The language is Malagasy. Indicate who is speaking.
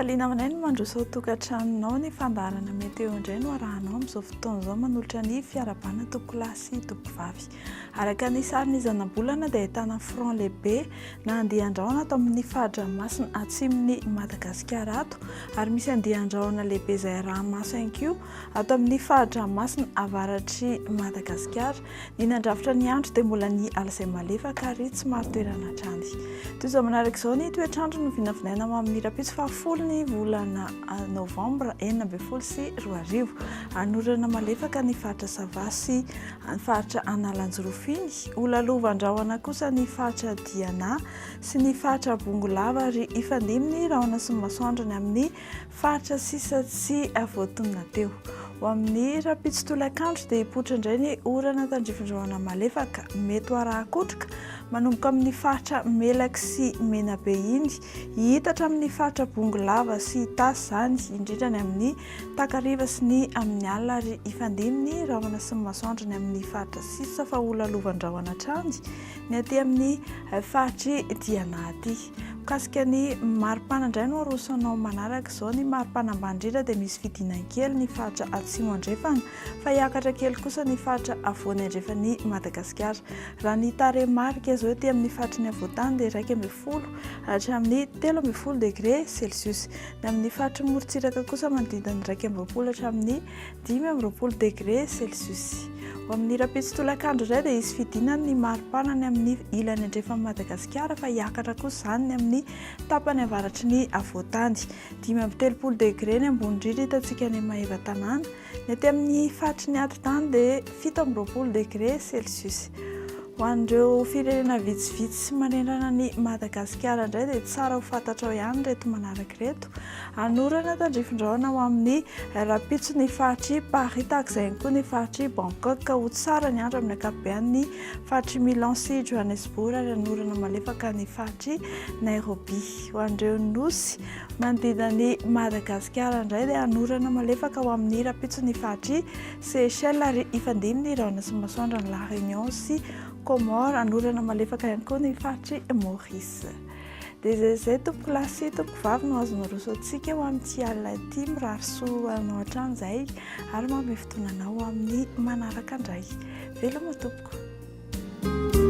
Speaker 1: Hafaliana aminay ny mandroso ao tokantranonao ny fandaharana Météo indray no arahanao amin'izao fotoana izao manolotra ny fiarahabana tompokolahy sy tompokovavy. Araka ny sarin'ny zanabolana dia ahitana front lehibe na andian-drahona ato amin'ny fari-dranomasina atsimon'i Madagasikara ato ary misy andian-drahona lehibe izay araha-maso ihany koa ato amin'ny fari-dranomasina avaratr'i Madagasikara. Ny nandrafitra ny andro dia mbola ny alizay malefaka ary tsy marin-toerana hatrany. Toy izao manaraka izao ny toetr'andro no vinavinaina ho amin'ny rahampitso fahafolo ny volana novambra 2016. Hanorana malefaka ny faritra Sava sy ny faritra Analanjirofo iny. Ho lalovan-drahona kosa ny faritra Diana sy ny faritra Bongolava ary hifandimby ny rahona sy ny masoandro ny amin'ny Faritra sisa tsy voatonona teo. Ho amin'ny rahampitso tolakandro dia hipoitra indray ny orana tandrifin-drahona malefaka, mety ho arahan-kotroka, manomboka amin'ny faritra Melaky sy Menabe iny, hihitatra amin'ny faritra Bongolava sy Itasy izany, indrindra ny amin'ny takariva sy ny amin'ny alina ary hifandimby ny rahona sy ny masoandro ny amin'ny faritra sisa fa ho lalovan-drahona hatrany ny aty amin'ny faritr'i Diana aty. Mikasika ny maripana indray no aroso anao manaraka izao. Ny maripana ambany indrindra dia misy fidinany kely ny faritra atsimo andrefana fa hiakatra kely kosa ny faritra afovoany andrefan'i Madagasikara. Raha ny tarehimarika izao ety amin'ny faritry ny afovoantany dia 11 hatramin'ny 13 degré celsius. Ny amin'ny faritry ny morontsiraka kosa manodidina ny 21 hatramin'ny 25 degré celsius. Ho amin'ny rahampitso tolakandro indray dia hisy fidinany ny maripana any amin'ny ilany andrefan'i Madagasikara fa hiakatra kosa izany ny amin'ny tapany avaratry ny afovoantany. 35 degré ny ambony indrindra hitantsika any Maevatanàna. Ny aty amin'ny faritry ny atitany dia 27 degré celsius. Ho an'ireo firenena vitsivitsy manerana an'i Madagasikara indray dia tsara ho fantatrao ihany ireto manaraka ireto. Hanorana tandrifin-drahona ho amin'ny rahampitso ny faritr'i Paris, tahaka izay ihany koa ny faritr'i Bangkok. Ho tsara ny andro amin'ny ankapobeny ny faritr'i Milan sy Johannesburg ary hanorana malefaka ny faritr'i Nairobi. Ho an'ireo nosy manodidina an'i Madagasikara indray dia hanorana malefaka ho amin'ny rahampitso ny faritr'i Seychelles ary hifandimby ny rahona sy ny masoandro any La Réunion sy Comores. Hanorana malefaka ihany koa ny faritr'i Maurice. Dia izay izay tompoko lahy sy tompoko vavy no azo naroso antsika ho amin'ity alina ity. Mirary soa anao hatrany izay ary manome fotoana anao amin'ny manaraka indray. Veloma tompoko.